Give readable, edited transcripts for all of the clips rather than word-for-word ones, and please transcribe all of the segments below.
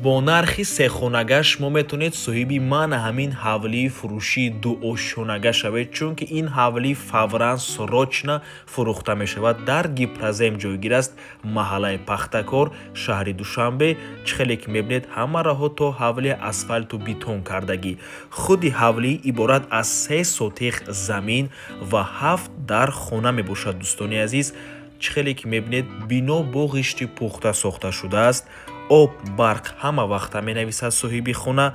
Бо нархи сехонага шумо метавонед соҳиби мана ҳамин ҳавлии фурӯшии дуошёнага шавед, чунки ин ҳавлӣ фавран, срочно фурӯхта мешавад. Дар Гипрозем ҷойгир аст, маҳаллаи Пахтакор, шаҳри Душанбе. Чӣ хеле ки мебинед, ҳама роҳҳо то ҳавлӣ асфалту бетон кардагӣ. Худи ҳавлӣ иборат аз 3 сотих замин ва ҳафт дар хона мебошад. Дӯстони азиз, чӣ хеле ки мебинед, бино бо ғишти пухта сохта шудааст. Об, барқ ҳама вақта, менависад соҳиби хона.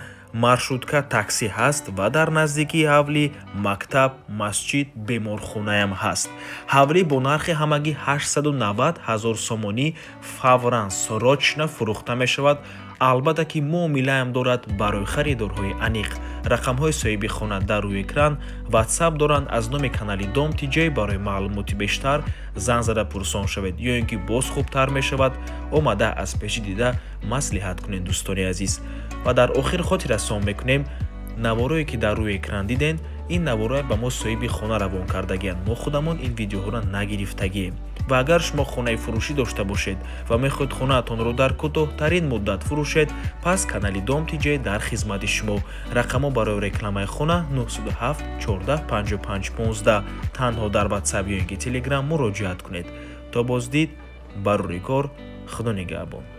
Маршрутка, таксӣ ҳаст ва дар наздикии ҳавлӣ мактаб, масҷид, беморхонаям ҳаст. Ҳавлӣ бо нархи ҳамагӣ 890 ҳазор сомонӣ фавран, срочно фурӯхта мешавад. Албатта ки муомилаам дорад барои харидорҳои аниқ. Рақамҳои соҳиби хона дар рӯи экран, Ватсап доранд. Аз номи канали Дом Тиҷей барои маълумоти бештар занг зада пурсон шавед ё ин ки боз хубтар мешавад, омада аз пеши дида маслиҳат кунед. Дӯстони азиз, ва дар охир хотиррасон мекунем: наворое ки дар рӯи экран диден, ин наворое ба мо соҳиби хона равон кардагианд. Мо худамон ин видеоҳоро нагирифтагием. Ва агар шумо хонаи фурӯшӣ дошта бошед ва мехоҳед хонаатонро дар кӯтоҳтарин муддат фурӯшед, пас канали Дом Тиҷей дар хизмати шумо. Рақамҳо барои рекламаи хона 907 14 55 15. Танҳо дар Ватсап ё ин ки Телеграм муроҷиат кунед. То боздид, барори кор, Худо нигаҳбон.